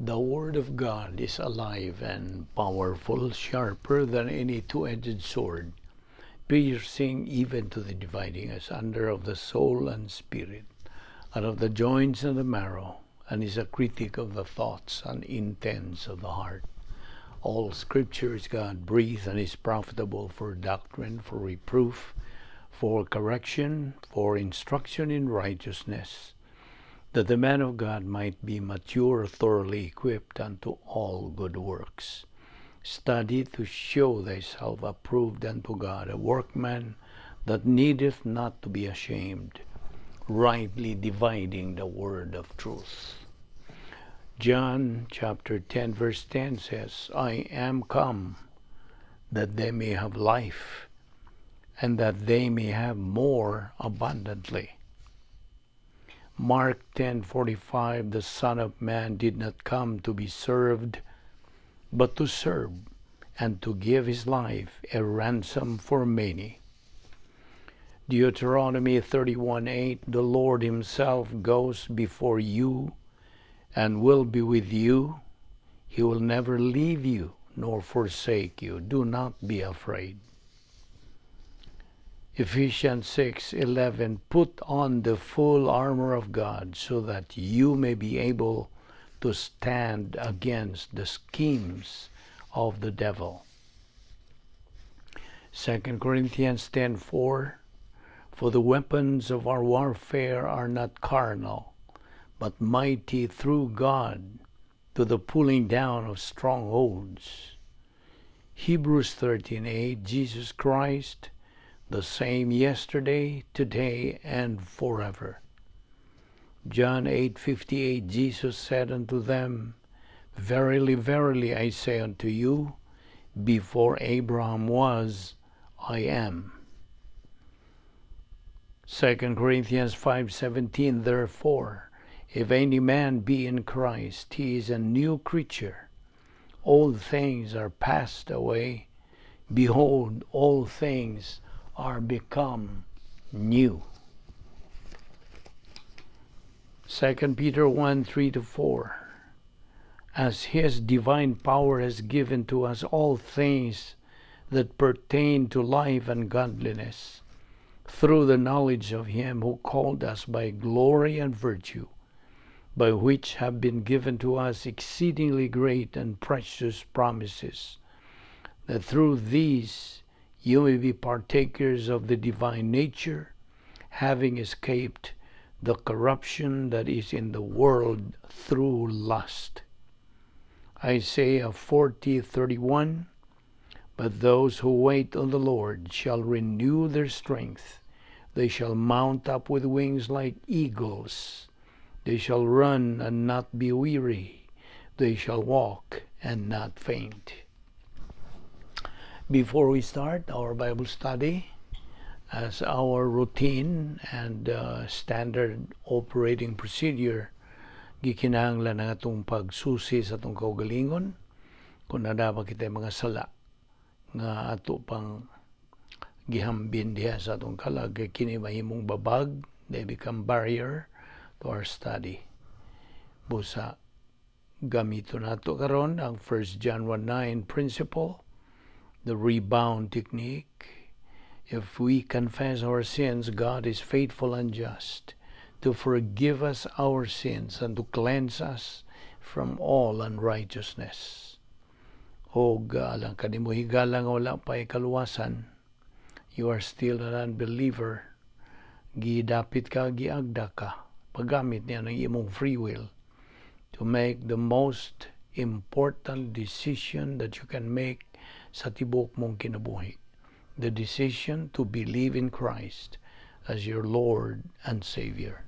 The Word of God is alive and powerful, sharper than any two-edged sword, piercing even to the dividing asunder of the soul and spirit, and of the joints and the marrow, and is a critic of the thoughts and intents of the heart. All Scripture is God breathed and is profitable for doctrine, for reproof, for correction, for instruction in righteousness, that the man of God might be mature, thoroughly equipped unto all good works. Study to show thyself approved unto God, a workman that needeth not to be ashamed, rightly dividing the word of truth. John chapter 10 verse 10 says, "I am come that they may have life, and that they may have more abundantly." Mark 10:45, "The Son of Man did not come to be served, but to serve and to give his life a ransom for many." Deuteronomy 31:8, "The Lord himself goes before you and will be with you. He will never leave you nor forsake you. Do not be afraid." Ephesians 6:11, "Put on the full armor of God so that you may be able to stand against the schemes of the devil." 2 Corinthians 10:4, "For the weapons of our warfare are not carnal, but mighty through God to the pulling down of strongholds." Hebrews 13:8, "Jesus Christ, the same yesterday, today, and forever." John 8:58, Jesus said unto them, "Verily, verily, I say unto you, before Abraham was, I am." 2 Corinthians 5:17, "Therefore, if any man be in Christ, he is a new creature. Old things are passed away. Behold, all things are become new." 2 Peter 1:3-4, "As his divine power has given to us all things that pertain to life and godliness, through the knowledge of him who called us by glory and virtue, by which have been given to us exceedingly great and precious promises, that through these you may be partakers of the divine nature, having escaped the corruption that is in the world through lust." Isaiah 40:31, "But those who wait on the Lord shall renew their strength. They shall mount up with wings like eagles. They shall run and not be weary. They shall walk and not faint." Before we start our Bible study, as our routine and standard operating procedure, gikinahanglan ang atong pagsusi sa atong kaugalingon kung naa ba kita mga sala nga ato pang gihambin diha sa atong kalag, kay kini mahimong babag, they become barrier to our study. Busa gamito nato karon ang 1 John 1:9 principle, the rebound technique. If we confess our sins, God is faithful and just to forgive us our sins and to cleanse us from all unrighteousness. Og alang kanimo higala nga wala pa kaluwasan, you are still an unbeliever, gidapit ka, giagda ka, paggamit niya ng imong free will to make the most important decision that you can make sa tibok mong kinabuhi. The decision to believe in Christ as your Lord and Savior.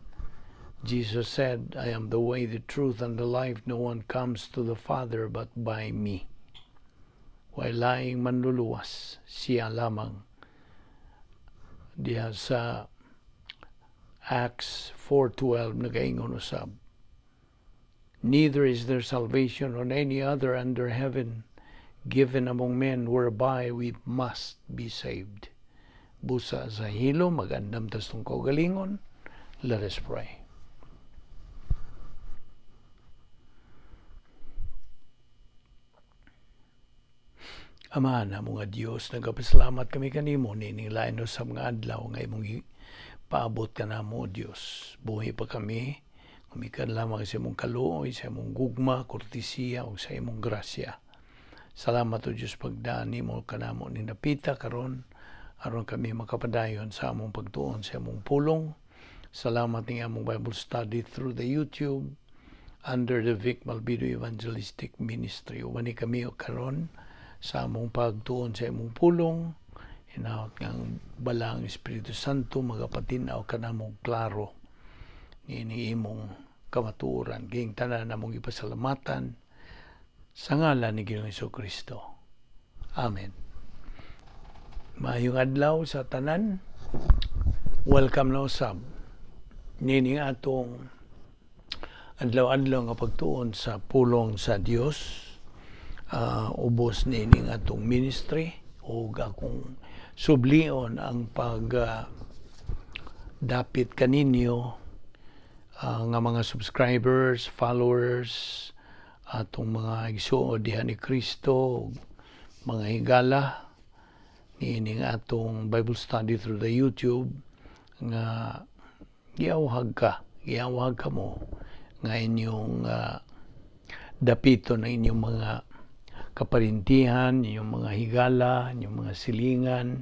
Jesus said, "I am the way, the truth, and the life. No one comes to the Father but by me." Way laing manluluwas, siya lamang. Diha sa Acts 4:12 nagaingon usab, "Neither is there salvation on any other under heaven given among men whereby we must be saved." Busa sa hilom, mag-andam ta sa atong kaugalingon. Let us pray. Ama namo nga Dios, nagapasalamat kami kanimo nining lain sa mga adlaw nga imong paabot kanamo, Dios. Buhi pa kami, gumikan lamang sa imong kaluoy, sa imong gugma, kortesiya ug sa imong grasya. Salamat, O Dios, pagdaan nimo kanamo ni napita karon aron kami makapadayon sa among pagtuon sa imong pulong. Salamat ning among Bible study through the YouTube under the Vic Malvido Evangelistic Ministry. Ubani kami karon sa among pagtuon sa imong pulong. Hinaot nga Balaang Espiritu Santo magapatin-aw kanamo klaro niini imong kamatuoran. Kining tanan namong ipasalamatan sa ngalan ni Ginoong Kristo. Amen. Maayong adlaw sa tanan. Welcome na usab nining atong adlaw-adlaw nga pagtuon sa pulong sa Dios. Ubos nining atong ministry ug akong sublion ang pag dapit kaninyo nga mga subscribers, followers, atong mga igsuon diha ni Kristo, mga higala niining atong Bible study through the YouTube nga giawhag ka mo nga inyong dapiton ang inyong mga kaparintihan, inyong mga higala, inyong mga silingan,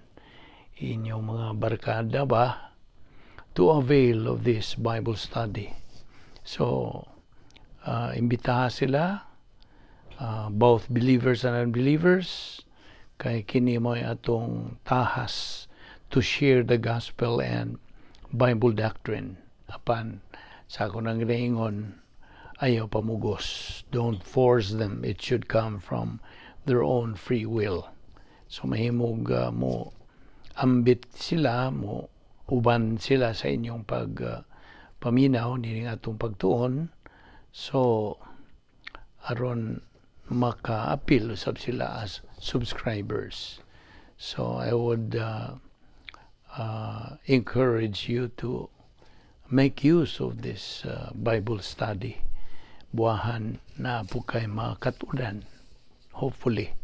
inyong mga barkada ba to avail of this Bible study. So, imbitaha sila, both believers and unbelievers, kay kini mo atong tahas to share the gospel and Bible doctrine. Apan sa ako nang ginaingon, ayaw pamugos. Don't force them. It should come from their own free will. So mahimog mo ambit sila, mo uban sila sa inyong pag paminaw nining atong pagtuon. So aron maka-apil usab sila as subscribers. So I would encourage you to make use of this Bible study. Buwahan naa po kay makatunan. Hopefully.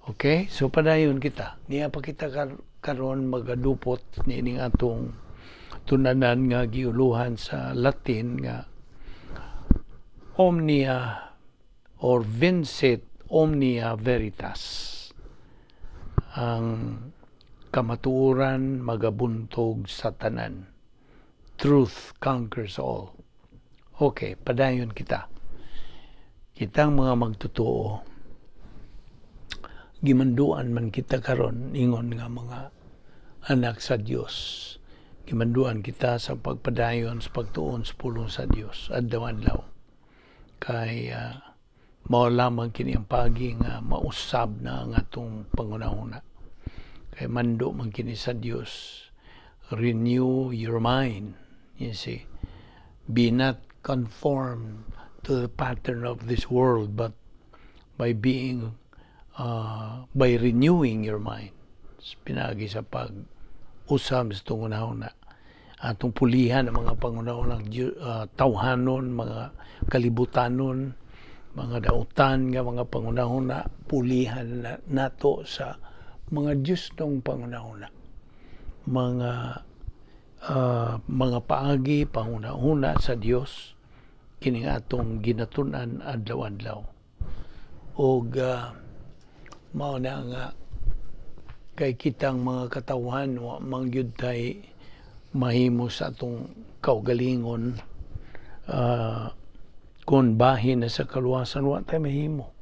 Okay? So padayon kita. Niya pa kita karon magadupot niining atong tun-anan nga giuluhan sa Latin nga omnia or vincit omnia veritas. Ang kamatuoran magabuntog sa tanan. Truth conquers all. Okay, padayon kita. Kitang mga magtotoo, gimanduan man kita karon ingon nga mga anak sa Dios. Gimanduan kita sa pagpadayon sa pagtuon sa pulong sa Dios adlaw-adlaw. Kay mao lamang kini ang pagi nga mausab na ang atong pangunahuna. Kay mando man kini sa Dios. Renew your mind. You see, be not conformed to the pattern of this world, but by renewing your mind. Pinagi sa pag usab sa pangunahuna. Atong pulihan ang mga pangunahunang tawhanon, mga kalibutanon, mga dautan nga mga pangunahuna, pulihan na, nato sa mga Diyosnong pangunahuna. Mga paagi, pangunahuna sa Dios kining atong ginatun-an adlaw-adlaw. Og mao na nga kay kitang mga katawhan wa man gyud tay mahimo sa atong kaugalingon kung bahin na sa kaluwasan, wa tay mahimo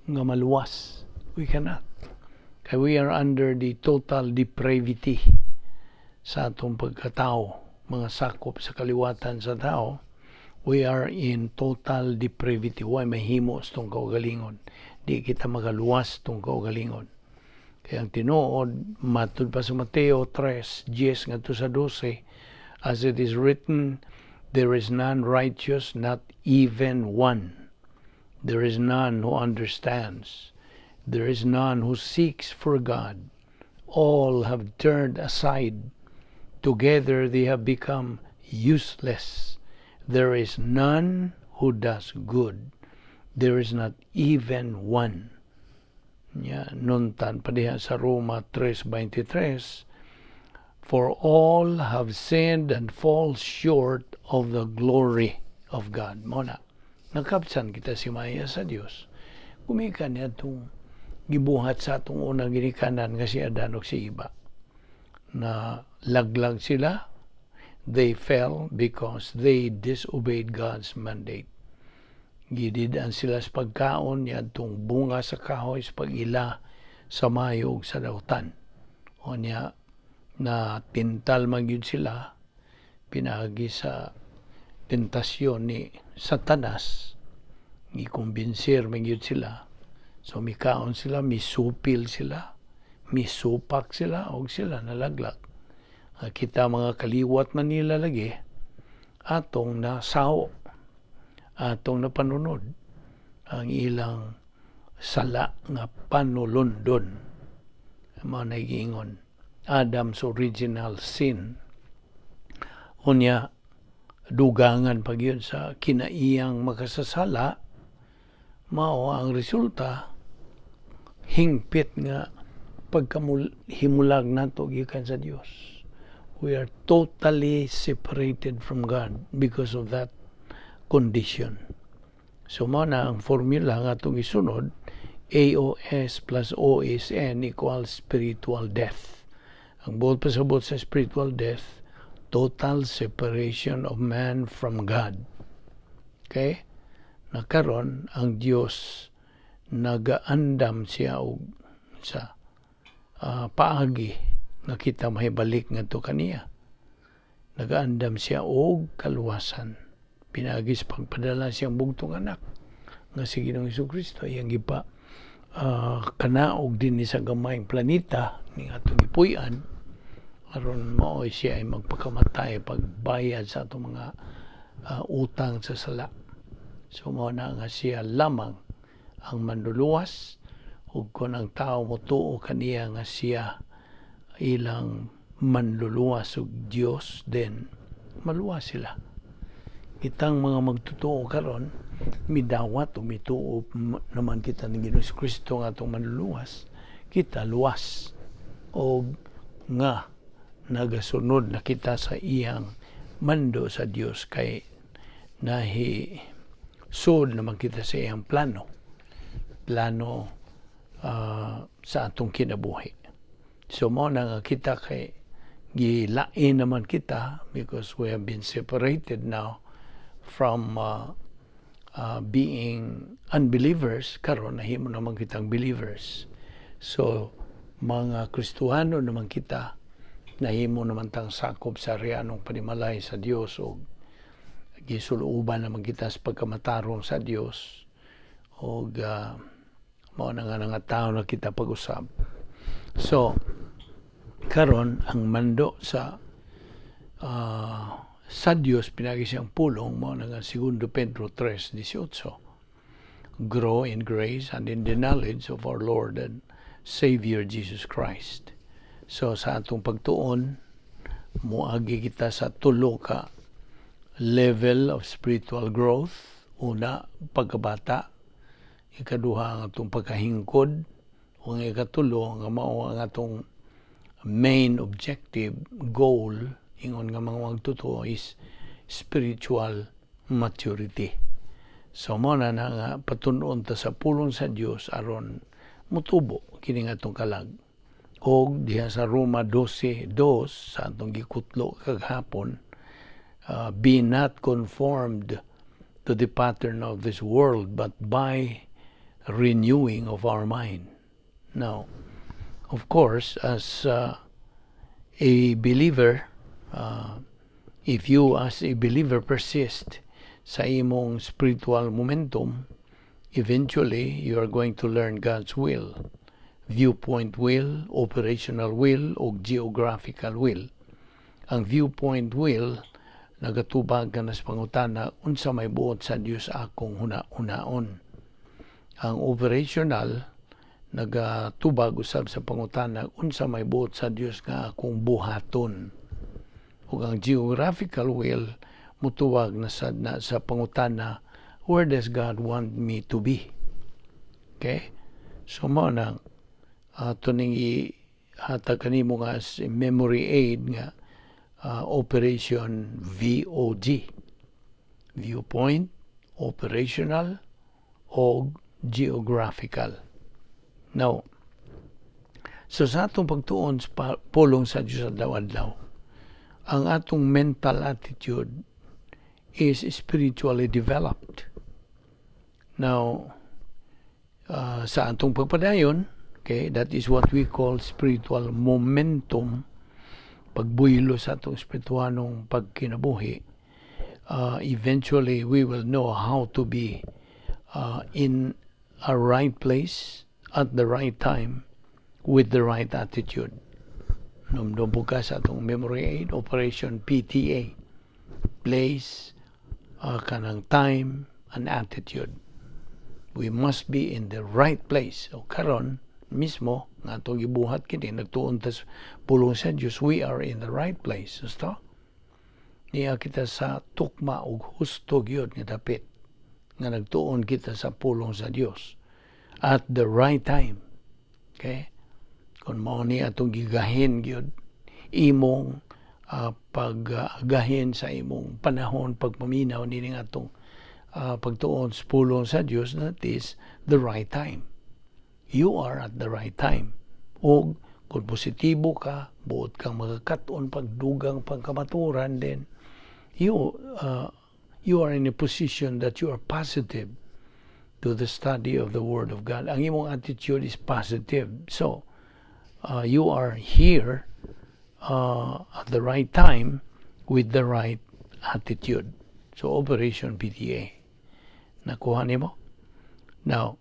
nga maluwas. We cannot, kay we are under the total depravity sa atong pagkatao, mga sakop sa kaliwatan sa tao. We are in total depravity. Way mahimo sa atong kaugalingon. Di kita magaluwas atong kaugalingon. Kaya ang tinuod, matud pa sa Mateo 3, 10 ngadto sa 12, as it is written, "There is none righteous, not even one. There is none who understands. There is none who seeks for God. All have turned aside. Together they have become useless. There is none who does good. There is not even one." Nya nuntan pa diha sa Roma 3:23, "For all have sinned and fall short of the glory of God." Mao na nakapsan kita sa himaya sa Dios gumikan niadtong gibuhat sa atong unang ginikanan nga si Adan ug si Eva. Na laglag sila. They fell because they disobeyed God's mandate. Gidid-an sila sa pagkaon niadtong bunga sa kahoy sa pag-ila sa maayo ug sa dautan. O niya na tintal man gyud sila pinaagi sa tentasyon ni Satanas. Gikumbensir man gyud sila. So mikaon sila, misupil sila, misupak sila og sila nalaglag. Kita mga kaliwat man nila lagi atong nasawo, atong napanunod ang ilang sala nga panulundon. Mao na giingon Adam's original sin. Unya dugangan pa gyud sa kinaiyang makasasala, mao ang resulta, hingpit nga pagkahimulag nato gikan sa Dios. We are totally separated from God because of that condition. So mao na ang formula nga atong isunod, AOS plus OSN equals spiritual death. Ang buot pasabot sa spiritual death, total separation of man from God. Okay? Na karon ang Dios nagaandam siya og sa paagi nga kita mahibalik ngadto kaniya. Nagaandam siya og kaluwasan pinaagi sa pagpadala siyang bugtong anak nga si Ginoong Kristo, iyang gipa kanaog dinhi sa gamayng planeta ning atong gipuy-an aron mao siya ay magpakamatay pagbayad sa atong mga utang sa sala. So mao na nga siya lamang ang manluluwas, ug kon ang tao motuo kaniya nga siya ilang manluluwas ug Dios, then maluwas sila. Kitang mga magtotoo karon midawat o mituo naman kita ng Ginoong Kristo nga atong manluluwas, kita luwas o nga nagasunod na kita sa iyang mando sa Dios kay nahi sud naman kita sa iyang plano plano sa atong kinabuhi. So mao na nga kita kay gilain naman kita because we have been separated now from being unbelievers. Karon nahimo naman kitang believers. So mga Kristohano naman kita, nahimo naman tang sakop sa rianong panimalay sa Dios ug gisuloban naman kita sa pagkamatarong sa Dios ug mao na nga nga tao na kita pag-usab. So karon ang mando sa Dios pinaagi siyang pulong mao na nga Segundo Pedro 3:18, "Grow in grace and in the knowledge of our Lord and Savior Jesus Christ." So sa atong pagtuon, moagi kita sa tulo ka level of spiritual growth. Una, pagkabata. Ikaduha, ang atong pagkahingkod. Ug ang ikatulo nga mao ang atong main objective, goal, ingon nga mga magtotoo, is spiritual maturity. So mao na na nga patun-on ta sa pulong sa Dios aron mutubo kini nga atong kalag. Og diha sa Roma 12:2 sa atong gikutlo kagahapon, "Be not conformed to the pattern of this world, but by renewing of our mind." Now, of course, as a believer, if you as a believer persist sa imong spiritual momentum, eventually you are going to learn God's will. Viewpoint will, operational will, o geographical will. Ang viewpoint will, nagatubag ka na sa pangutana, unsa may buot sa Dios akong huna-hunaon. Ang operational, nagatubag usab sa pangutana, unsa may buot sa Dios nga akong buhaton. Ug ang geographical will, mutuwag na sa pangutana, where does God want me to be? Okay? So mao na Tuning ihatag kanimo nga as memory aid nga Operation VOG. Viewpoint, operational, o geographical. Now, so sa atong pagtuon sa pulong sa Diyos adlaw-adlaw, ang atong mental attitude is spiritually developed. Now, sa atong pagpadayon, okay, that is what we call spiritual momentum, pagbuylo sa atong espirituanong pagkinabuhi, eventually we will know how to be in a right place at the right time with the right attitude. Hinumdom ka sa atong memory aid, Operation PTA. Place, kanang time, and attitude. We must be in the right place. O karon mismo, nga atong gibuhat kini, nagtuon tas pulong sa Dios, we are in the right place. Gusto? Niya kita sa tukma og husto gyud nga dapit nga nagtuon kita sa pulong sa Dios at the right time. Okay? Kung mao ni atong gigahin gyud imong pag-agahin sa imong panahon pagpaminaw nining atong pagtuon sa pulong sa Dios, that is the right time. You are at the right time. O kung positibo ka, buot kang makakat-on pagdugang pagkamaturan, then you are in a position that you are positive to the study of the Word of God. Ang imong attitude is positive. So, you are here at the right time with the right attitude. So, Operation PTA. Nakuha nimo? Now,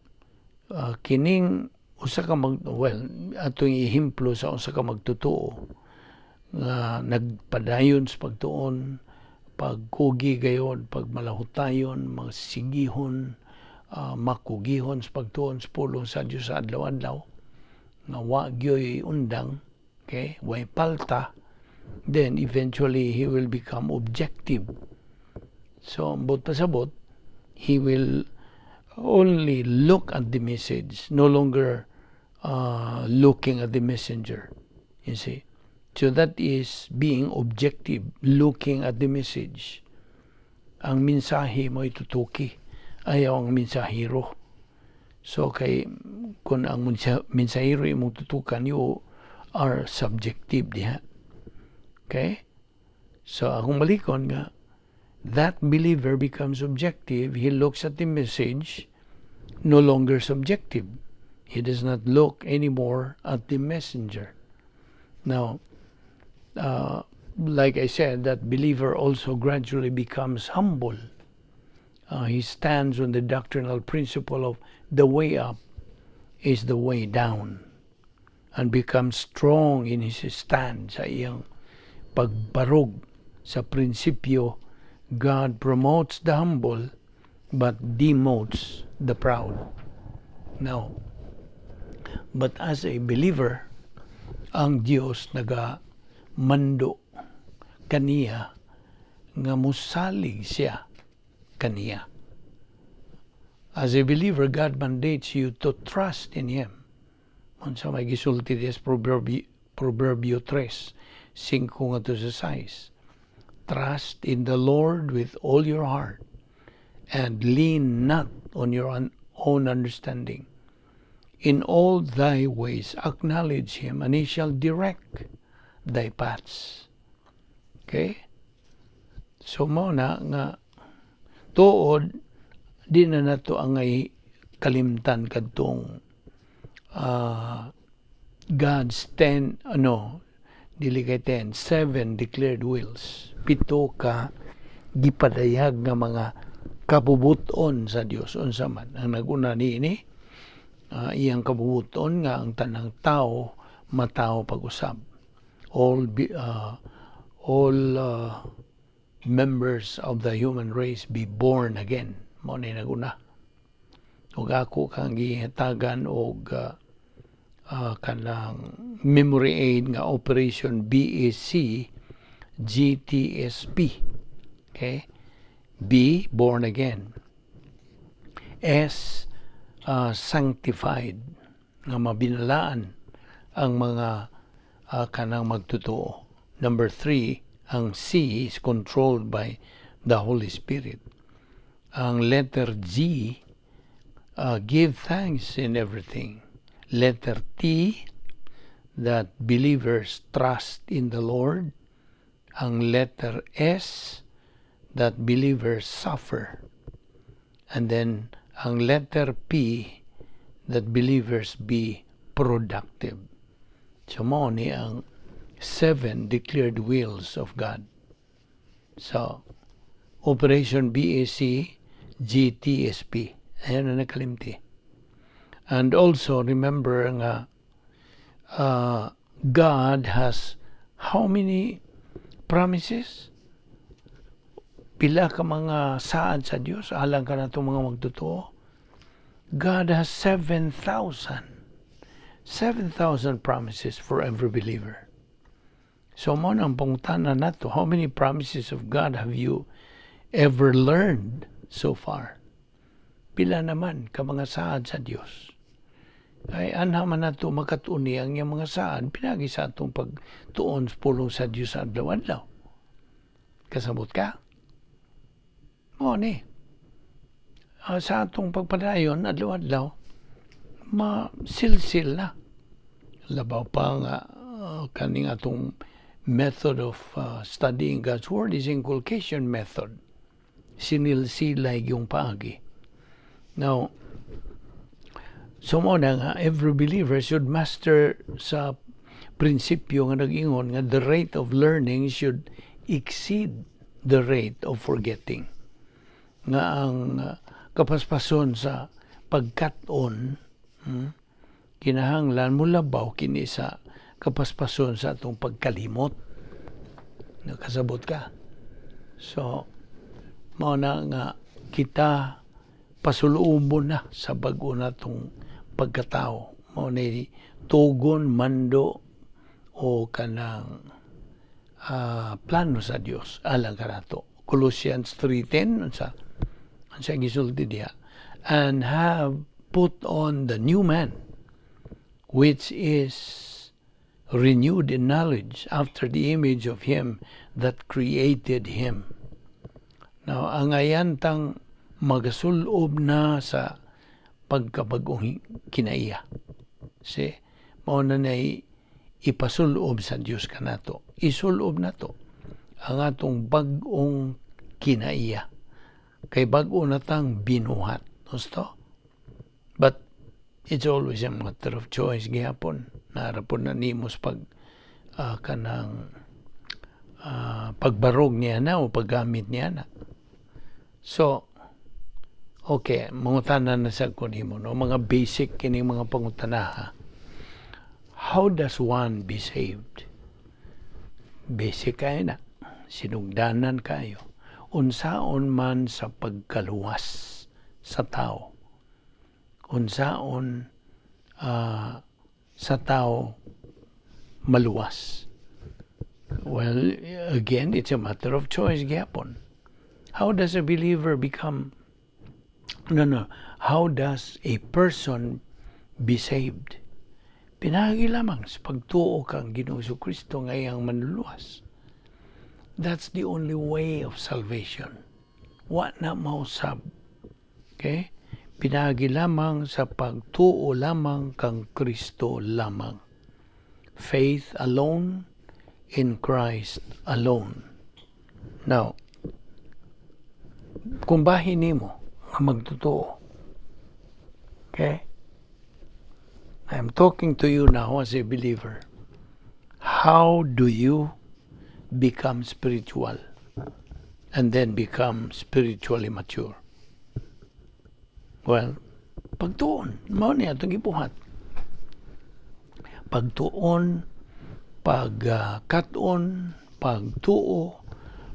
kining usa ka mag, well, atong ehemplo sa usa ka magtotoo nga nagpadayon sa pagtuon, pagkugi gayon, pagmalahutayon, magsigihon, makugihon sa pagtuon sa pulong sa Dios sa adlaw-adlaw nga wa gyoy undang, okay, way palta, then eventually he will become objective. So ambot pasabot, he will only look at the message, no longer looking at the messenger, you see. So that is being objective, looking at the message. Ang mensahe mo itutuki, ayaw ang mensahero. So kay kung ang mensahero imong tutukan, you are subjective diha. Okay? So akong balikon nga that believer becomes objective. He looks at the message, no longer subjective. He does not look anymore at the messenger. Now, like I said, that believer also gradually becomes humble. He stands on the doctrinal principle of the way up is the way down and becomes strong in his stand sa iyang pagbarog sa prinsipyo, God promotes the humble but demotes the proud. Now, but as a believer, ang Dios naga mando kaniya nga musalig siya kaniya. As a believer, God mandates you to trust in Him. Unsa may gisulti des Proverbio 3, 5 ngadto sa 6. "Trust in the Lord with all your heart and lean not on your own understanding. In all thy ways acknowledge Him and He shall direct thy paths." Okay? So mao na nga tuod di na nato angay kalimtan kadtong God's 10, ano, dili kay 10, 7 declared wills, pito ka gipadayag nga mga kabubuton sa Dios. Unsa man ang naguna niini? Iyang kabubuton nga ang tanang tao matawo pag-usab, all members of the human race be born again. Mao ni naguna. Ug ako kang gihatagan og kanang memory aid nga Operation BAC GTSP. Okay? B, born again. S, sanctified, nga mabinalaan. ang mga kanang magtotoo. Number three, ang C is controlled by the Holy Spirit. Ang letter G, give thanks in everything. Letter T, that believers trust in the Lord. Ang letter S, that believers suffer. And then, ang letter P, that believers be productive. So, mao ni ang seven declared wills of God. So, Operation BAC GTSP. Ayan na nakalimti. And also, remember nga, God has how many promises? Pila ka mga saad sa Dios alang kanatong mga magtotoo? God has 7,000. 7,000 promises for every believer. So mao nang pangutana nato, how many promises of God have you ever learned so far? Pila naman ka mga saad sa Dios? Ay anha man nato makatuni ang iyang mga saad pinagi sa atong pagtuon sa pulong sa Dios sa adlaw-adlaw. Kasabot ka? Mao ni. Sa atong pagpadayon adlaw-adlaw, masilsil na. Labaw pa nga kaning atong method of studying God's Word is inculcation method. Sinilsilay yung paagi. Now, so mao na nga every believer should master sa prinsipyo nga nag-ingon nga the rate of learning should exceed the rate of forgetting. Nga ang kapaspason sa pagkat-on, kinahanglan molabaw kini sa kapaspason sa atong pagkalimot. Nakasabot ka? So, mao na nga kita pasuluobon na sa bag-o natong pagkatao. Mao ni tugon, mando o kanang plano sa Dios alang kanato. Colossians 3:10, unsa gisulti diha? "And have put on the new man, which is renewed in knowledge after the image of him that created him." Now, ang ayantang magasulob na sa pagkabag-ong kinaiya. See, mao na nay ipasulob sa Dios kanato. Isulob nato ang atong bag-ong kinaiya. Kay bag-o na tang binuhat. Gusto? But it's always a matter of choice gihapon. Naa ra pod na nimo sa pag kanang pagbarog niya na o paggamit niya na. So, okay, mangutana na sa ko nimo, no? Mga basic kini mga pangutana, ha. How does one be saved? Basic kayo na. Sinugdanan kayo. Unsaon man sa pagkaluwas sa tao? Unsaon sa tao maluwas? Well, again, it's a matter of choice gyapon. How does a believer become No. How does a person be saved? Pinaagi lamang sa pagtuo kang Ginoong Kristo nga iyang manluluwas. That's the only way of salvation. Wa na mausab. Okay? Pinaagi lamang sa pagtuo lamang kang Kristo lamang. Faith alone in Christ alone. Now, kung bahin nimo nga magtotoo, okay? I'm talking to you now as a believer. How do you become spiritual and then become spiritually mature? Well, pagtuon, mao ni atong gibuhat. Pagtuon, pagkat-on, pagtuo,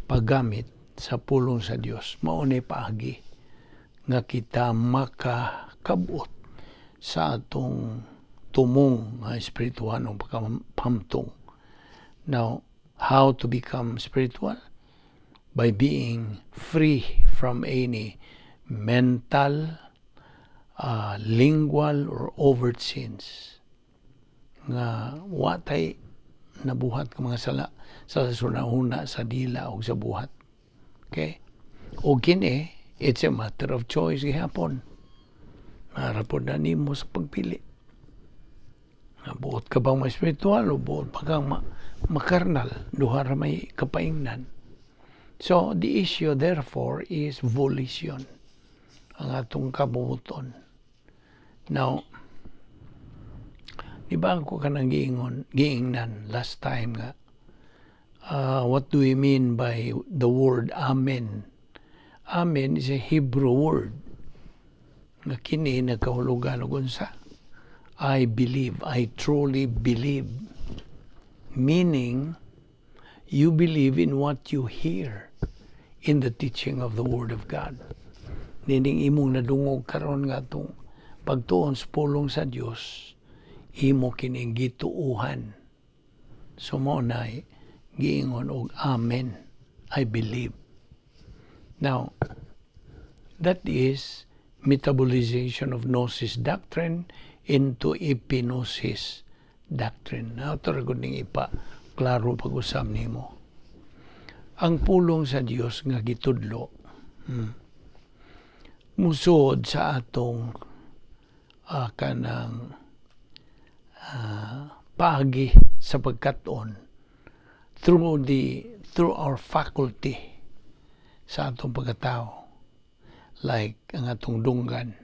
paggamit sa pulong sa Dios. Mao ni paagi nga kita makakabot sa atong tumong nga espirituhanong pagkahamtong. Now, how to become spiritual? By being free from any mental, lingual, or overt sins. Nga wa tay nabuhat nga mga sala sa huna sa dila o sa buhat. Okay? O kini, it's a matter of choice gihapon. Naa ra pod na nimo sa pagpili. Nga buot ka bang ma-spiritual o buot pa kang makarnal, duha ra may kapaingnan. So, the issue therefore is volition. Ang atong kabubuton. Now, di ba ako kanang giingon, giingnan last time nga, what do we mean by the word "amen"? "Amen" is a Hebrew word nga kini nagkahulugan og unsa? I believe, I truly believe. Meaning, you believe in what you hear in the teaching of the Word of God. Nining imong nadungog karon nga atong pagtuon sa pulong sa Dios, imo kining gituuhan. So mao na giingon og "amen". I believe. Now, that is metabolization of gnosis doctrine into epignosis doctrine. Now, ito ra ning ipa klaro pag-usab nimo. Ang pulong sa Dios nga gitudlo, musod sa atong kanang paagi sa pagkat-on through our faculty sa atong pagkatao, like ang atong dunggan.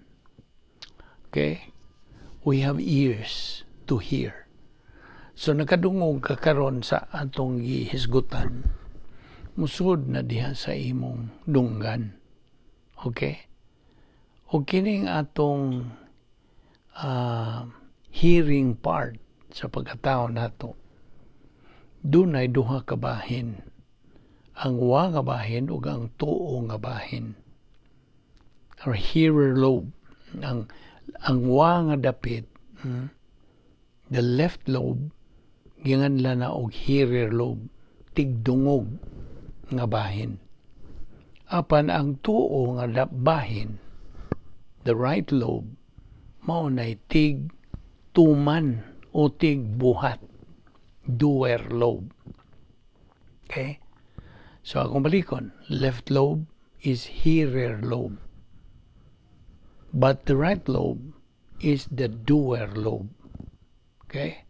Okay, we have ears to hear. So nakadungog ka karon sa atong gihisgutan, musod na diha sa imong dunggan. Okay, o kining atong hearing part sa pagkatao nato, dunay duha ka bahin: ang wa nga bahin ug ang tuo nga bahin or hearer lobe. Ang wa nga dapit, the left lobe, ginganlan na og hearer lobe, tigdungog nga bahin. Apan ang tuo nga bahin, the right lobe, mao nay tig tuman o tig buhat, doer lobe. Okay, so akong balikon, left lobe is hearer lobe, but the right lobe is the doer lobe. Okay,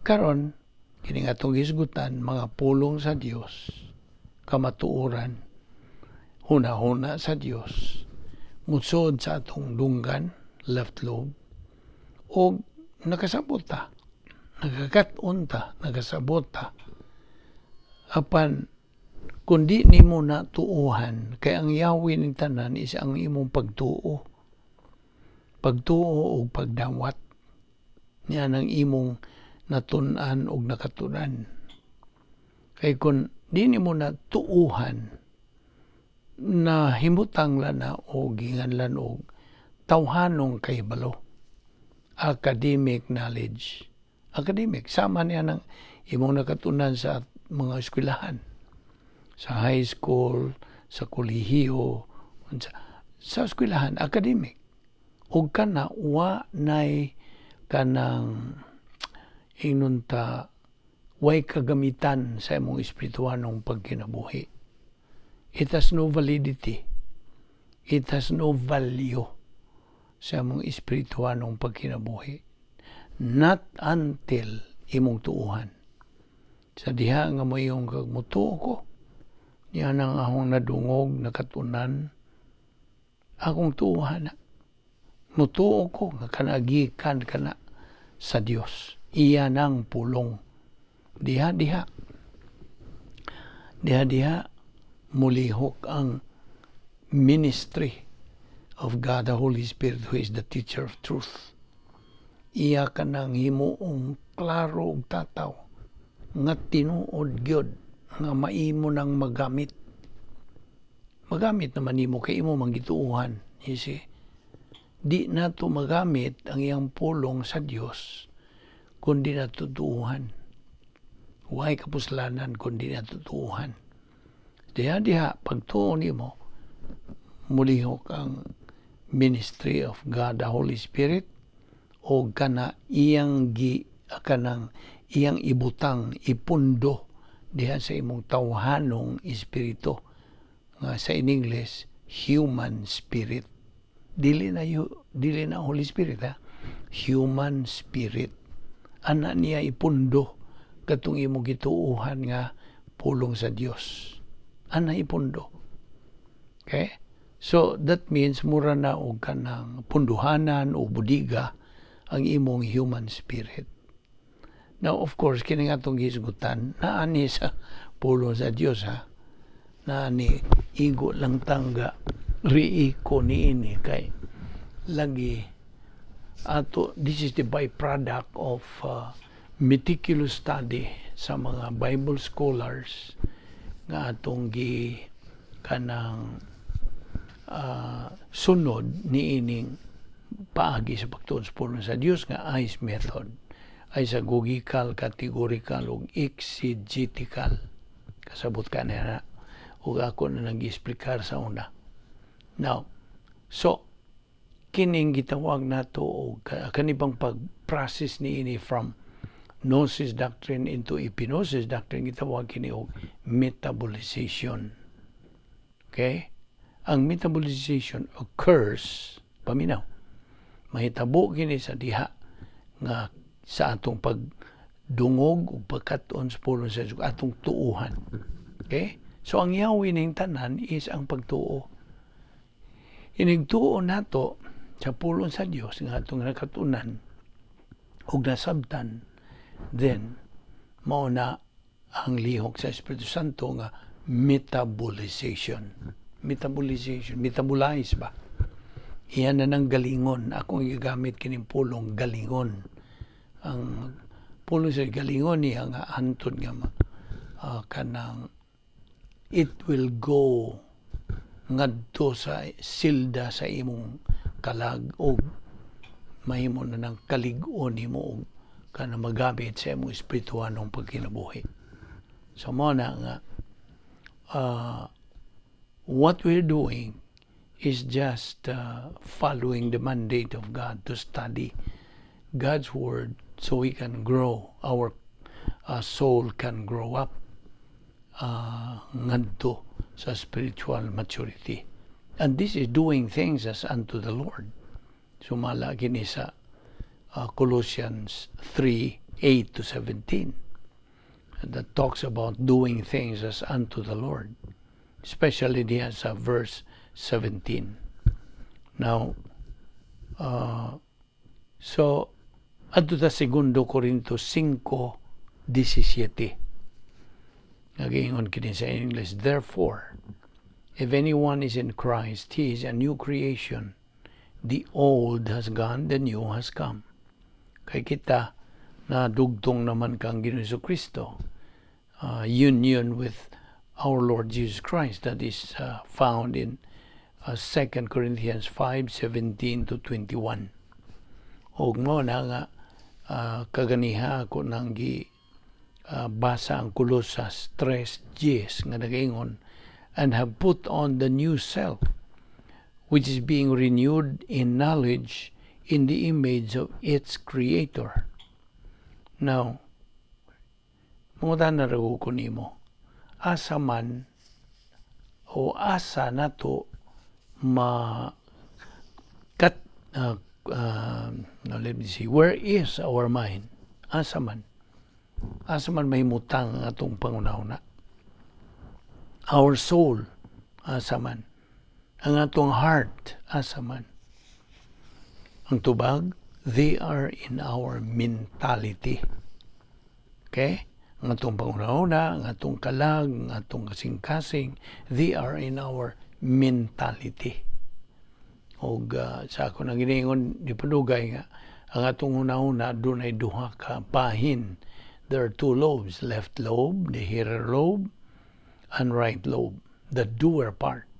karon kini nga atong hisgutan, mga pulong sa Dios, kamatuoran, huna-huna sa Dios, musod sa atong dunggan, left lobe, o nakasabot ta, nakakat-on ta, nakasabot ta. Apan kung di nimo na tuuhan, kay ang yawi ning tanan is ang imong pagtuo, pagtuo o pagdawat niya ng imong natun-an og nakatunan. Kay kung di nimo na tuuhan, na himutang lang na o ginganlan og tawhanong kahibalo, academic knowledge, academic sama niya ng imong nakatunan sa mga eskwelahan, sa high school, sa kolehiyo, sa eskwelahan, academic, ug kana wa nay kanang ingnon ta, way kagamitan sa imong espirituhanong pagkinabuhi. It has no validity. It has no value sa imong espirituhanong pagkinabuhi. Not until imong tuuhan. Sa diha nga moingon kag mutuo ko, niya nang akong nadungog, nakatunan, akong tuuhan na. Mutuo ko nga kanagikan kana sa Dios. Iya nang pulong. Diha diha. Diha diha mulihok ang ministry of God the Holy Spirit, who is the teacher of truth. Iya kanang himuong klaro ug tataw nga tinuod gyud nga maimo nang magamit. Magamit naman nimo kay imo man gituohan, you see. Di nato magamit ang iyang pulong sa Dios kung di nato tuuhan. Way kapuslanan kung di nato tuuhan. Diha diha pagtuo nimo, mulihok ang ministry of God the Holy Spirit o kana iyang gi kanang iyang ibutang, ipundo diha sa imong tawhanong espiritu nga sa in English, human spirit. Dili na yu, dili na Holy Spirit ha, human spirit. Ana niya ipundo katong imong gituohan nga pulong sa Dios. Ana ipundo. Okay, so that means mura na og kanang punduhanan o budiga ang imong human spirit. Now, of course, kini nga atong gisgutan, naani sa pulong sa Dios ha. Naani, igo lang tangga, riiko niini kay lagi ato, this is the byproduct of meticulous study sa mga Bible scholars nga atong gi kanang sunod niining paagi sa pagtuon sa pulong sa Dios nga ICE method, isagogical, categorical ug exegetical. Kasabot ka na ug ako na nag-explicar sa una. Now, so kining gitawag nato og kanibang pag-process niini from gnosis doctrine into epignosis doctrine, gitawag kini og metabolization. Okay? Ang metabolization occurs, paminaw, mahitabo kini sa diha nga sa atong pagdungog ug pagkat-on sa pulong sa Diyos, atong tuuhan. Okay? So ang yawi ning tanan is ang pagtuo. Inigtuo nato sa pulong sa Dios nga atong nakatunan ug nasabtan, then mao na ang lihok sa Espiritu Santo nga metabolization. Metabolization, metabolize ba? Iyan na ng galingon. Akong gigamit kining pulong galingon. Ang pulong sa galingon niya nga antod nga kanang it will go ngadto sa silda sa imong kalag og mahimo na ng kalig-on nimo og kana magamit sa imong espirituhanong pagkinabuhi. So mo na nga what we're doing is just following the mandate of God to study God's word so we can grow, our soul can grow up ngadto sa spiritual maturity. And this is doing things as unto the Lord. Sumala kini sa Colossians 3:8 to 17 that talks about doing things as unto the Lord, especially diha sa verse 17. Now, so, adto sa Segundo Corinto 5:17. Nagaingon kini sa English, "Therefore, if anyone is in Christ, he is a new creation. The old has gone, the new has come." Kay kita na dugtong naman kang Ginoong Kristo. Union with our Lord Jesus Christ that is found in 2 Corinthians 5:17 to 21. Og mo na nga kaganiha ako nang gi basa ang Colosas 3:10 nga nagaingon, "And have put on the new self, which is being renewed in knowledge in the image of its creator." Now, mangutana ra ko nimo, asa man o asa nato ma kat now let me see, where is our mind? Asa man? Asa man mahimutang ang atong panghunahuna? Our soul, asa man? Ang atong heart, asa man? Ang tubag, they are in our mentality. Okay? Ang atong panghunahuna, ang atong kalag, ang atong kasing-kasing, they are in our mentality. Og sa ako nang giningon di padugay nga ang atong hunahuna dunay duha ka bahin. There are two lobes, left lobe, the hearer lobe, and right lobe, the doer part.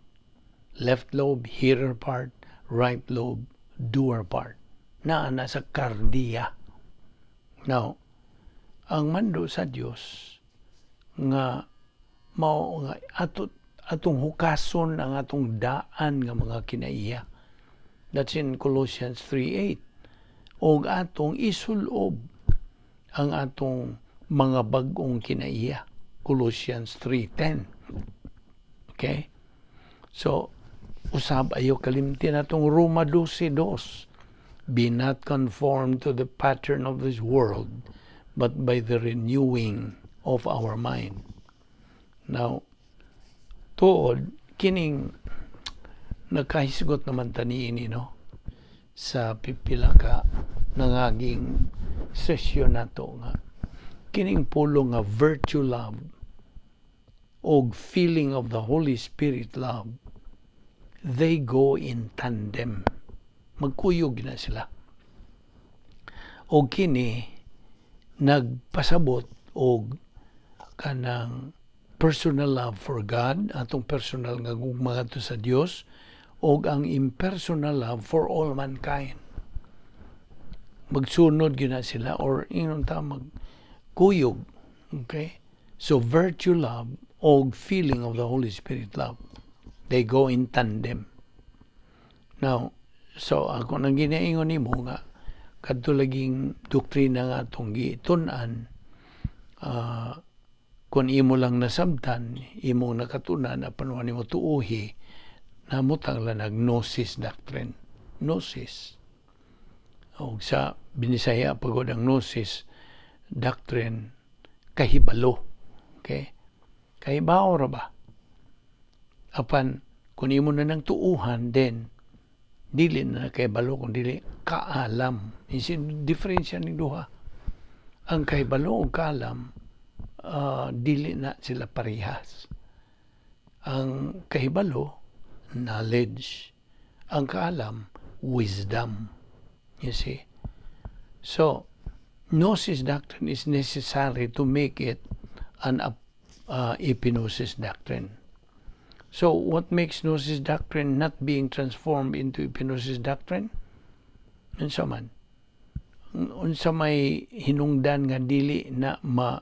Left lobe, hearer part, right lobe, doer part. Naa na sa kardiya. Now, ang mando sa Dios nga mao nga ato atong hukason ang atong daan nga mga kinaiya. That's in Colossians 3:8. Og atong isulob Ang atong mga bag-ong kinaiya. Colossians 3:10. Okay? So, usab ayo kalimti natong Roma 12:2. Be not conformed to the pattern of this world, but by the renewing of our mind. Now, tuod, kining nagkahisgot naman ta niini, no, sa pipila ka nangaging sesyon nato nga kining pulong nga virtue love og feeling of the Holy Spirit love, they go in tandem, magkuyog na sila, og kini nagpasabot og kanang personal love for God, atong personal nga gugma ngadto sa Dios, og ang impersonal love for all mankind. Magsunod gyud na sila or ingon ta magkuyog. Okay? So virtue love og feeling of the Holy Spirit love, they go in tandem. Now, so ako nang ginaingon nimo nga kadto laging doktrina nga atong gitun-an, kung imo lang nasabtan, imo nakatunan, apan wa nimo tuuhi, namutang lang gnosis doctrine. Gnosis. Og sa Binisaya pagod ang gnosis doctrine, kahibalo. Okay? Kahibaw ra ba? Apan kung imo na nang tuuhan, then dili na kahibalo kung dili kaalam. Isin diferensya ning duha. Ang kahibalo ug kaalam, dili na sila parehas. Ang kahibalo, knowledge. Ang kaalam, wisdom. You see? So, gnosis doctrine is necessary to make it an epignosis doctrine. So, what makes gnosis doctrine not being transformed into epignosis doctrine? Unsa man? Unsa may hinungdan nga dili na ma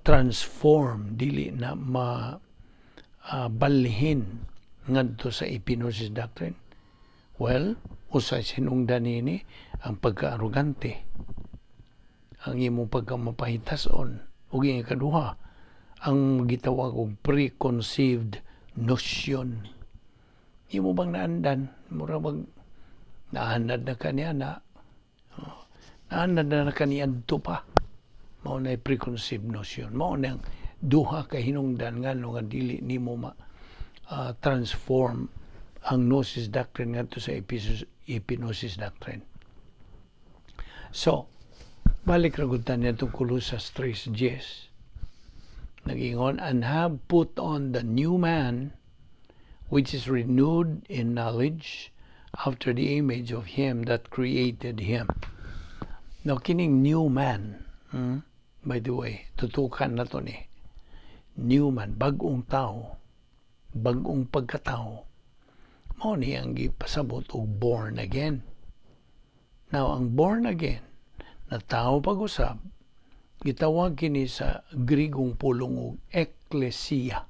transform, dili na ma balhin ngadto sa epignosis doctrine? Well, usay hinungdan nini ang pagka-arugante, ang imong pagkamapahitason, ug ang ikaduha, ang gitawag og preconceived notion. Imo bang naandan? Mura bag naanad na kaniya na. Oh, naanad na kaniadto pa. Mao na preconceived notion. Mao na ang duha ka hinungdan ngano nga dili nimo ma transform ang gnosis doctrine ngadto sa epignosis doctrine. So, balik ra gud ta niadtong Colosas 3:10. Nagingon, "And have put on the new man, which is renewed in knowledge after the image of him that created him." Now, kining new man, by the way, tutukan na to ni. New man, bag-ong tao, bag-ong pagkatao, mao ni ang gipasabot og born again. Now, ang born again na tao pag-usab, gitawag kini sa Grigong pulong og ekklesia.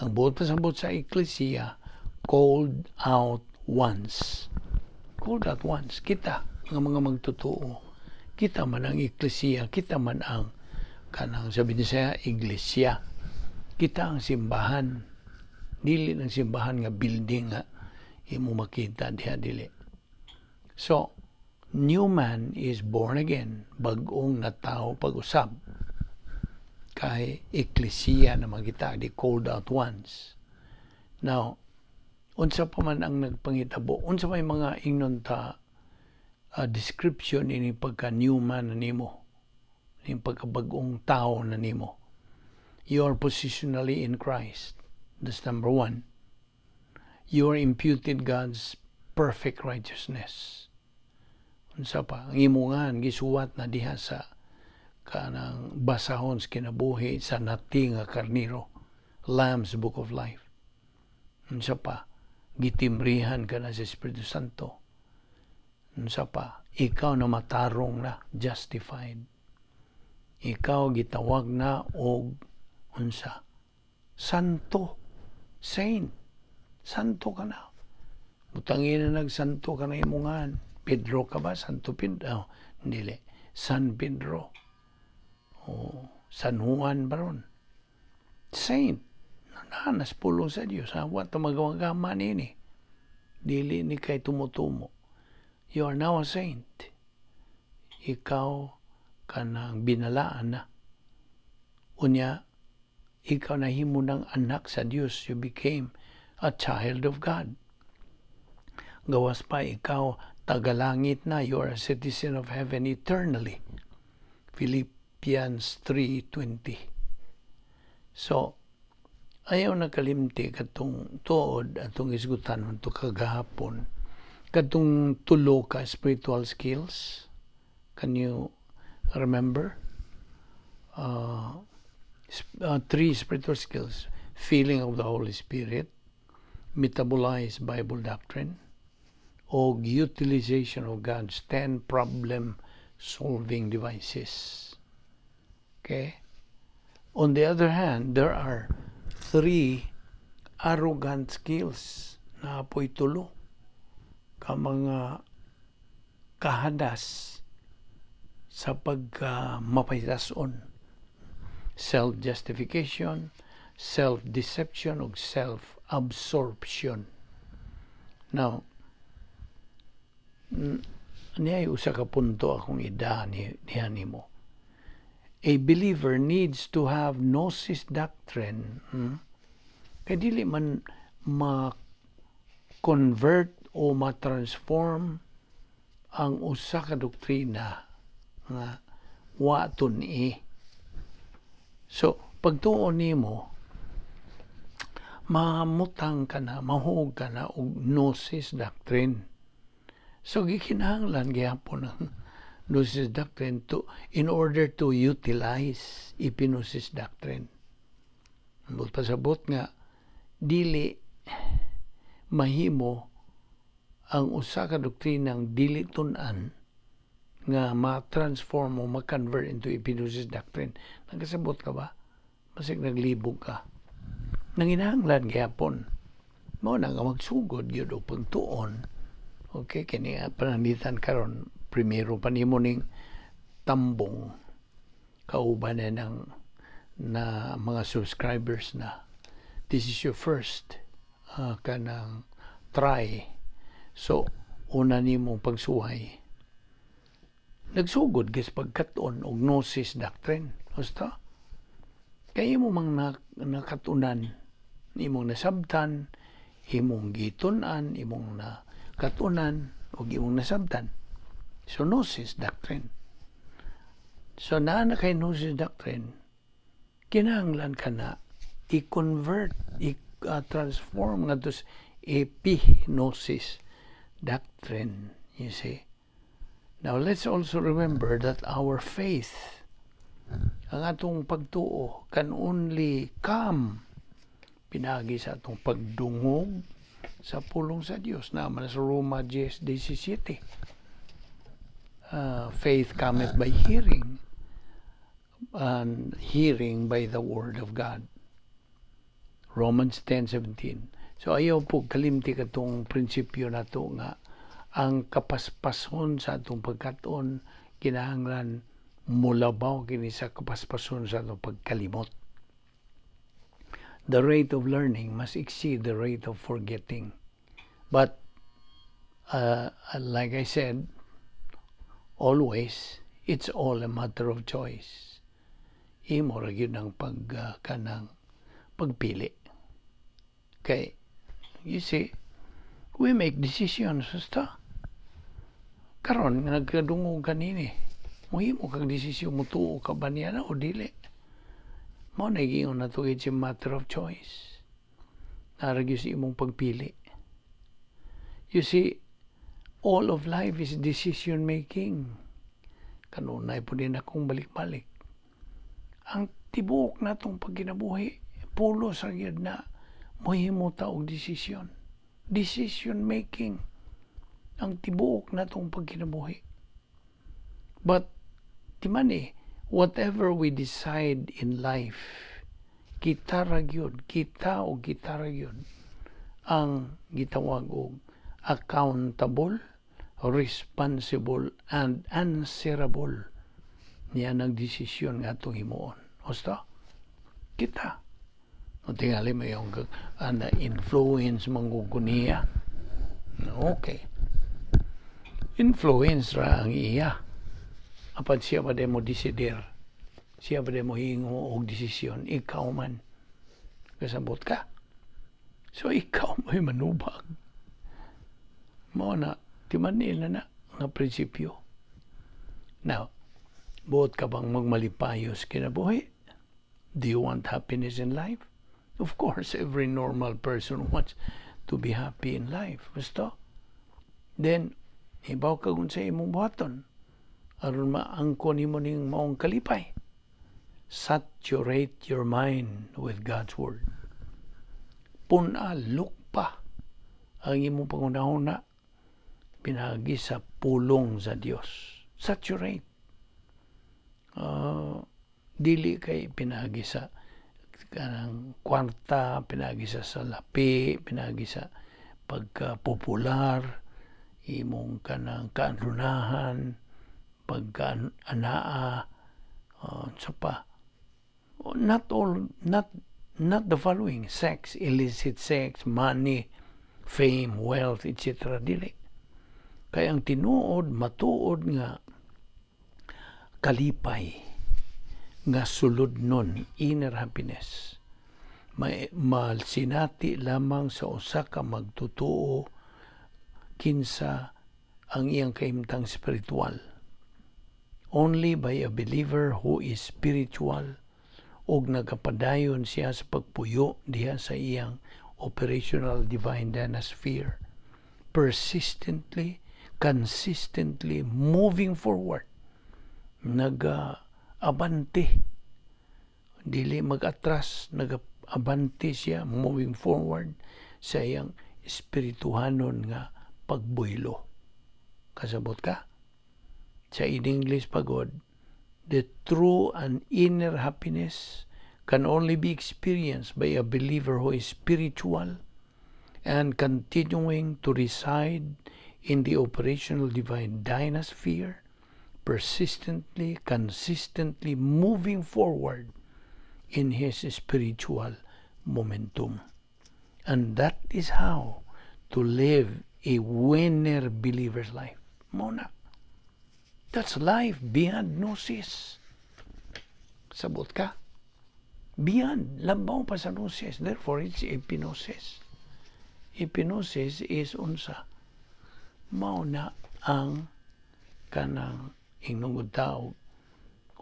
Ang buot pasabot sa ekklesia, called out ones. Called out ones. Kita, nga mga magtotoo. Kita man ang ekklesia, kita man ang kanang sabi niya siya, iglesia. Kita ang simbahan. Dili ng simbahan nga building nga imo makita diha, dili. So, new man is born again, bag-ong natao pag-usab. Kay ekklesia na kita, the called out ones. Now, unsa pa man ang nagpangitabo, unsa may mga ingnon ta description ini pagka new man na nimo, ini pagka bag-ong tao na nimo? You are positionally in Christ. That's number one. You are imputed God's perfect righteousness. Unsa pa? Ang imungan gisuwat na diha sa kanang basahon sa kinabuhi sa nati nga karniro, Lamb's Book of Life. Unsa pa? Gitimbrihan ka na sa Espiritu Santo. Unsa pa? Ikaw na matarong na, justified. Ikaw gitawag na og unsa? Santo. Saint. Santo ka na. Butangin na nagsanto ka na imungan. Pedro ka ba? Santo Pedro? Oh, dili. San Pedro o San Juan baron. Saint naa nas pulong sa Dios, ha? Wa ta magagama nini, dili ni kay tumutumo. You are now a saint. Ikaw kanang binalaan na. Unya ikaw nahimo ng anak sa Dios. You became a child of God. Gawas pa, ikaw tagalangit na. You are a citizen of heaven eternally. Philippians 3:20. So ayaw na kalimti katong tuod atong isgutan man to kagahapon, katong tulo ka spiritual skills. Can you remember three spiritual skills? Feeling of the Holy Spirit, metabolize Bible doctrine, o utilization of God's 10 problem solving devices. Okay? On the other hand, there are three arrogant skills. Naa poy tulo ka mga kahadas sa pagka mapaytason: self-justification, self-deception, ug self-absorption. Now, niya usa ka punto akong ida ni diha nimo. A believer needs to have gnosis doctrine. Kay dili man ma-convert o ma-transform ang usa ka doktrina nga wa tun-i. So, pagtuo nimo, mamutang ka na, mahuog ka na og gnosis doctrine. So, gikinahanglan gihapon ang gnosis doctrine to in order to utilize epignosis doctrine. But pasabot nga dili mahimo ang usa ka doktrinang dili tun-an nga ma-transform o ma-convert into epignosis doctrine. Nagkasabot ka ba? Masig naglibog ka. Nanginahanglan gihapon. Mao na nga magsugod gyud og pagtuon. Okay, kini nga pananglitan karon, primero pa nimo ning tambong, kauban na ng na mga subscribers na this is your first kanang try. So, una nimong pagsuway, nagsugod gis pagkat-on og gnosis doctrine. Basta kay imo mang nakatunan, imong nasabtan, imong gitun-an, imong nakatunan ug imong nasabtan. So gnosis doctrine. So naa na kay gnosis doctrine, kinahanglan ka na i-convert, i-transform ngadto sa epignosis doctrine, you see. Now let's also remember that our faith, ang atong pagtuo, can only come pinagi sa atong pagdungog sa pulong sa Dios na man sa Roma 10:17. Faith cometh by hearing, and hearing by the word of God. Romans 10:17. So ayaw po kalimti katong prinsipyo nato nga ang kapaspason sa atong pagkat-on kinahanglan mulabaw kini sa kapaspason sa atong pagkalimot. The rate of learning must exceed the rate of forgetting. But like I said, always, it's all a matter of choice. Imo ra gyud ang pag kanang pagpili. Kay you see, we make decisions basta. Karon nga nagkadungog kanini, mohimo kag desisyon, mutuo ka ba niya na o dili. Mao na giingon nato, it's a matter of choice. Naa ra gyud sa imong pagpili. You see, all of life is decision making. Kanunay po din akong balik-balik. Ang tibuok natong pagkinabuhi, pulos ra gyud na mohimo ta og desisyon. Decision making ang tibuok natong pagkinabuhi. But timan eh, whatever we decide in life, kita ra gyud, kita o kita ra gyud ang gitawag og accountable, responsible, and answerable. Niya nang desisyon nga atong himuon. Basta, kita. O tingali mo yung ana influence mangguguniya. Okay. Influence ra ang iya. Apan siya pa mo desider? Siya pa mo hingo og desisyon? Ikaw man. Kasabot ka? So ikaw mo'y manubag. Mao na, timan-i na na nga prinsipyo. Now, buot ka bang magmalipayos kinabuhi? Do you want happiness in life? Of course, every normal person wants to be happy in life. Gusto? Then, hibaw ka kung sa imong buhaton aron maangkon nimo ning maong kalipay. Saturate your mind with God's Word. Pun-a, lukpa ang imong panghunahuna pinaagi sa pulong sa Dios. Saturate. Dili kay pinaagi sa kanang kwarta, pinaagi sa salapi, pinaagi sa pagka-popular, imong kanang kaanlunahan, pagka-anaa, sa pa. Not all, not the following: sex, illicit sex, money, fame, wealth, etc. Dili. Kaya ang tinuod, matuod nga kalipay nga sulod nun, inner happiness, may malsinati lamang sa usa ka magtotoo kinsa ang iyang kahimtang spiritual. Only by a believer who is spiritual ug nagapadayon siya sa pagpuyo diha sa iyang operational divine dynasphere, persistently, consistently moving forward, naga-abante, dili mag-atras, naga-abante siya, moving forward sa iyang espirituhanon nga pagbuylo. Kasabot ka? Sa in English pagod, the true and inner happiness can only be experienced by a believer who is spiritual and continuing to reside in the operational divine dynasphere, persistently, consistently moving forward in his spiritual momentum. And that is how to live a winner believer's life. Mao na. That's life beyond gnosis. Sabot ka? Beyond, labaw pa sa gnosis. Therefore, it's epignosis. Epignosis is unsa? Mao na ang kanang ingnong tao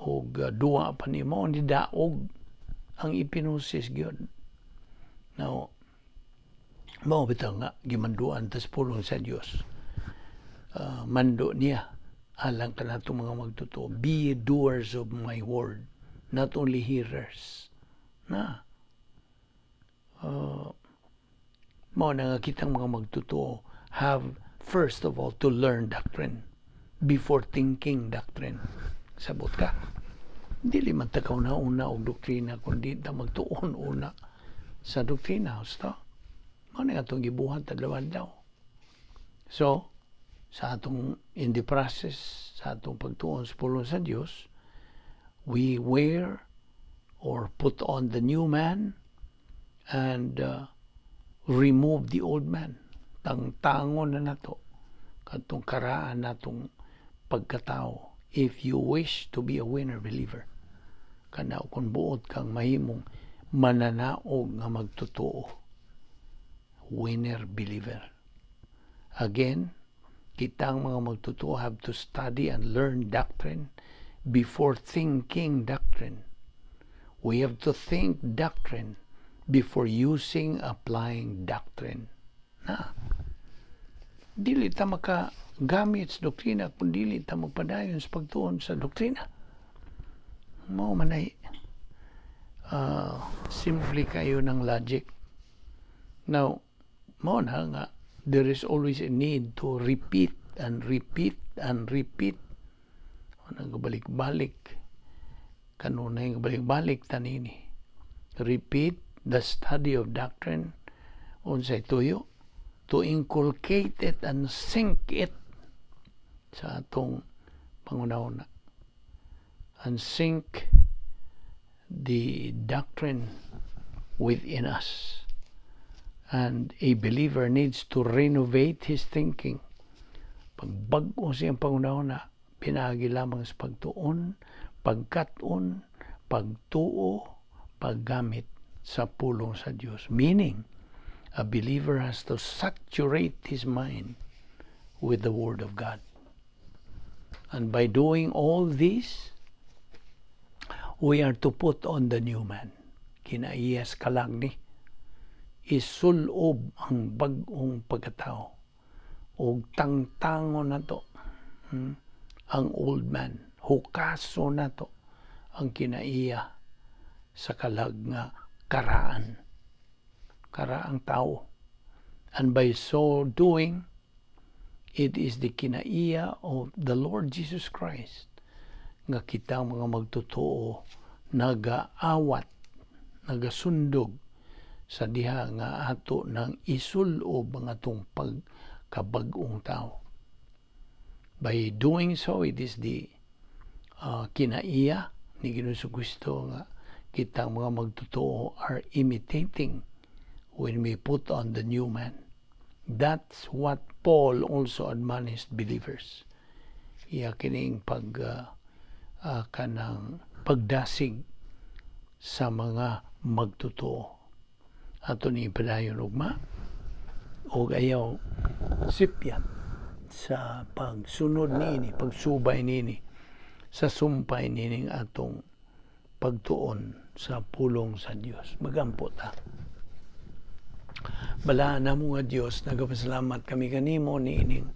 og duwa pa ni mao ni daog ang epignosis gyud. Now, mao bitaw nga gimanduan tas pulong sa Dios. Mando niya alang kanatong mga magtotoo, "Be doers of my word, not only hearers." Na mao na nga kitang mga magtotoo have first of all to learn doctrine before thinking doctrine. Sabot ka? Dili man ta una og doktrina kundi ta magtuon una sa doktrina. Husto? Mao na atong gibuhat adlaw-adlaw. So, sa atong in the process, sa atong pagtuon sa pulong sa Dios, we wear or put on the new man and remove the old man. Tangtangon na nato katong karaan natong pagkatao if you wish to be a winner believer. Kana kung buot kang mahimong mananaog nga magtotoo. Winner believer. Again, kitang mga magtotoo have to study and learn doctrine before thinking doctrine. We have to think doctrine before using, applying doctrine. Na. Dili ta makagamit sa doktrina kung dili ta magpadayon sa pagtuon sa doktrina. Mao man ay simple kayo ng logic. Now, mao na nga there is always a need to repeat and repeat and repeat. Nagbalik-balik. Kanunay balik-balik tanini. Repeat the study of doctrine, unsay tuyo? To inculcate it and sink it sa atong panghunahuna. and sink the doctrine within us. And a believer needs to renovate his thinking. Pagbag-o sa iyang panghunahuna, pinaagi lamang sa pagtuon, pagkat-on, pagtuo, paggamit sa pulong sa Dios. Meaning, a believer has to saturate his mind with the Word of God. And by doing all this, we are to put on the new man. Kinaiya sa kalag ni isulob ang bag-ong pagkatao og tangtangon nato ang old man. Hukaso nato ang kinaiya sa kalag nga karaan, karaang tao. And by so doing, it is the kinaiya of the Lord Jesus Christ nga kita mga magtotoo nagaawat, nagasundog sa diha nga ato nang isulob ang atong pagkabag-ong tao. By doing so, it is the kinaiya ni Ginoong Kristo nga kita mga magtotoo are imitating when we put on the new man. That's what Paul also admonished believers. Iya kining pag kanang pagdasig sa mga magtotoo. Ato ni padayon ugma og ayaw sipyat sa pagsunod niini, pagsubay niini, sa sumpay nining atong pagtuon sa pulong sa Dios. Magampo ta. Balaan namo nga Dios, nagapasalamat kami kanimo niining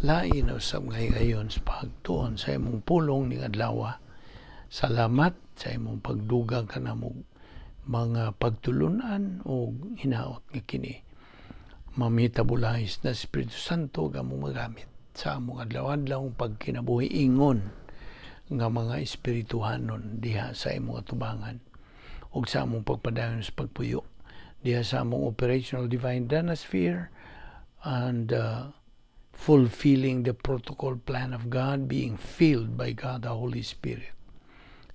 lain usab nga higayon sa pagtuon sa imong pulong ning adlaw. Salamat sa imong pagdugang kanamo mga pagtulunan o hinaot nga kini ma-metabolize na Espiritu Santo nga among magamit sa among adlaw-adlaw pagkinabuhi ingon nga mga espirituhanon diha sa imong atubangan ug sa among pagpadayon sa pagpuyo diha sa among operational divine danasphere and fulfilling the protocol plan of God, being filled by God the Holy Spirit.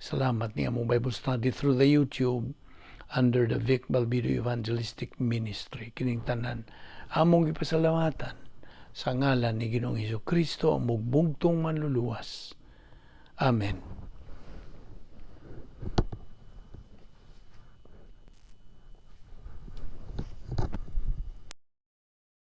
Salamat ni among Bible study through the YouTube under the Vic Balbido Evangelistic Ministry. Kining tanan among gipasalamatan sa ngalan ni Ginoong Hesus Kristo, ang mugbugtong manluluwas. Amen.